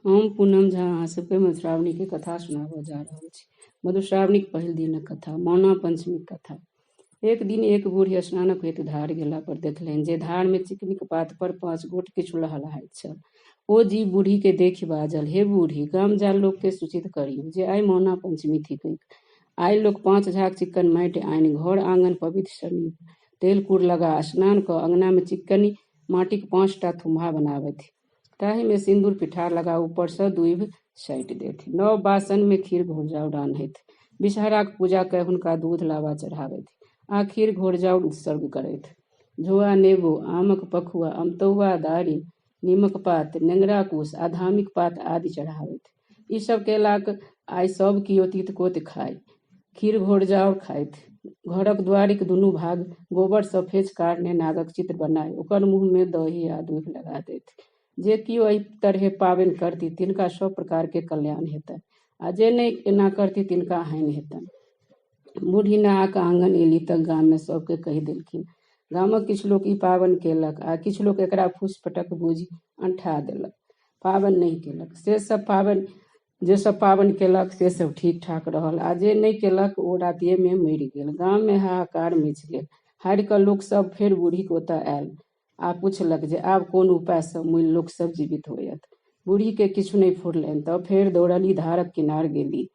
हम पूनम झा अहाँ सबके मधुश्रावणी के कथा सुनाबऽ जा रहल छी। मधुश्रावणीक पहिल दिनक कथा, मौना पंचमीक कथा। एक दिन एक बूढ़ी स्नानक हेतु धार गेला पर देखलनि जे धार मे चिकनीक पात पर 5 गोट किछु लहलहाइत छल। ओ जीव बूढ़ी के देखि बाजल, हे बूढ़ी, गाम जा लोक के सूचित करियौ जे आइ मौना पंचमी थिकैक। आइ लोक 5 झाक चिक्कन माटि आनि घर आंगन पवित्र सँ नीप तेल कूर लगा स्नान कऽ अंगना मे चिक्कनि माटिक 5 टा थुम्हा बनाबथि। ताहि मे सिन्दूर पिठार लगा ऊपर सँ दूभि साटि देथि। नव बासन मे खीर घोरजाउर रान्हथि। विषहराक पूजा कय हुनका दूध लाबा चढ़ाबथि आ खीर घोरजाउर उत्सर्ग करथि। झोआ नेबो, आमक पखुआ, अमतौआ दारिम, नीमक पात, नेंगरा कुश आ धामिक पात आदि चढ़ाबथि। ई सब केलाक आइ सब कियो तितकोत खाय खीर घोरजाउर खाथि। घरक द्वारिक दुनू भाग गोबर सँ फेच कारने नागक चित्र बनाय ओकर मुँह मे दही आ दूभि लगा देथि। जे कियो एहि तरहे पाबनि करती तिनका सब प्रकार के कल्याण हेतनि आ जे नहि एना करती तिनका हानि हेतनि। बूढ़ी नहा कऽ आंगन एली तऽ गाम मे सबके कहि देलखिन। गामक किछु लोक ई पाबनि केलक आ किछु लोक एकरा फूसि फटक बुझि अंठा देलक, पाबनि नहि केलक। से सब पाबनि जे सब पाबनि केलक से सब ठीक ठाक रहल आ जे नहि केलक ओ रातिये मे मरि गेल। गाम मे हाहाकार मचि गेल। हारि कऽ लोक सब फेर बूढ़ीक ओतऽ आयल आ पुछलक जे आब कोन उपाय सँ मुइल लोक सब जीवित होयत। बूढ़ी के किछु नहि फुरलनि तऽ फेर दौड़ली धारक किनार गेली।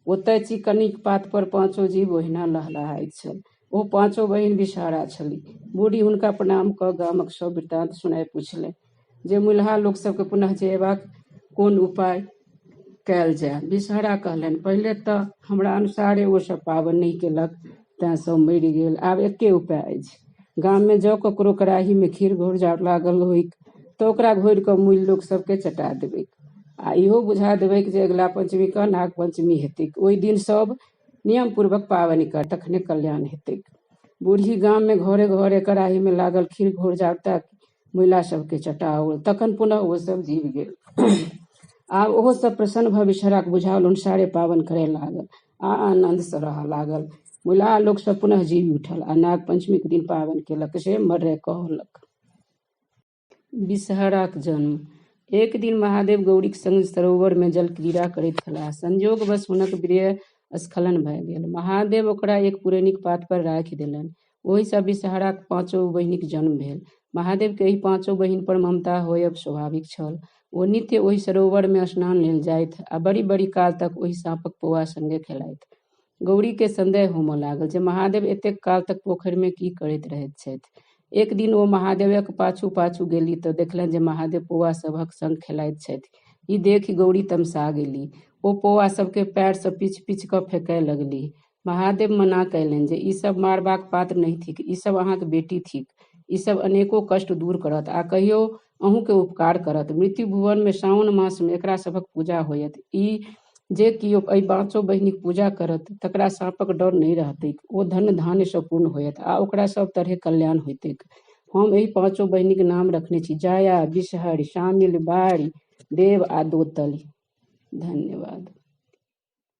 ओतय चिकनीक पात पर पाँचो जीव ओहिना लहलहाइत छल। ओ पाँचो बहिन विषहरा छली। बूढ़ी हुनका प्रणाम कऽ गामक सब वृत्तांत सुनाय पुछलनि जे मुइलहा लोक सबके पुनः जियेबाक कोन उपाय कयल जाय। विषहरा कहलनि, पहिले तऽ हमरा अनुसारे ओ सब पाबनि नहि केलक तें सब मरि गेल। आब एके उपाय अछि। गाम मे जँ ककरो कड़ाही मे खीर घोरजाउर लागल होइक तऽ ओकरा घोरि कऽ मुइल लोक सबके चटा देबैक आ इहो बुझा देबैक जे अगिला पंचमी के नाग पंचमी हेतैक। ओहि दिन सब नियम पूर्वक पाबनि कर, तखने कल्याण हेतैक। बूढ़ी गाम मे घरे घरे कड़ाही मे लागल खीर घोरजाउर तक मुइला सबके चटाओल। तखन पुनः ओ सब जीव गेल। आब ओहो सब प्रसन्न भऽ विषहराक बुझाओल अनुसारे पाबनि करय लागल आ आनंद सँ रहऽ लागल। मुइला लोक सब पुनः जीवि उठल आ नाग पंचमीक दिन पाबनि केलक से मर्रे कहलक। विषहराक जन्म। एक दिन महादेव गौरीक संग सरोवर मे जलक्रीड़ा करैत छलाह। संयोगवश हुनक वीर्य स्खलन भए गेल। महादेव ओकरा एक पुरैनिक पात पर राखि देलनि। ओहि सँ विषहराक पाँचो बहिनिक जन्म भेल। महादेव के एहि पाँचो बहिन पर ममता होयब स्वाभाविक छल। ओ नित्य ओहि सरोवर मे स्नान लेल जाथि आ बड़ी बड़ी काल तक ओहि साँपक पोआ संगे खेलाथि। गौरी के संदेह होमऽ लागल जे महादेव एतेक काल तक पोखरि मे की करैत रहैत छथि। एक दिन ओ महादेवक पाछू पाछू गेली तऽ देखलनि जे महादेव पौआ सभक संग खेलाइत छथि। ई देखि गौरी तमसा गेली। ओ पौआ सबके पैर सँ पीछ पीछ कऽ फेकय लगलीह। महादेव मना कयलनि जे ई सब मारबाक पात्र नहि थिक। ई सब अहाँक बेटी थिक। ई सब अनेको कष्ट दूर करत आ कहियो अहूँ के उपकार करत। मृत्यु भुवन मे साओन मास मे एकरा सभक पूजा होयत। ई जे कियो एहि पाँचो बहिनिक पूजा करत तकरा साँपक डर नहि रहतैक। ओ धन धान्य सँ पूर्ण होयत आ ओकरा सब तरहे कल्याण होयतैक। हम एहि पाँचो बहिनिक नाम रखने छी जाया, विषहरि, शामिल, बारि, देव आ दोतलि। धन्यवाद।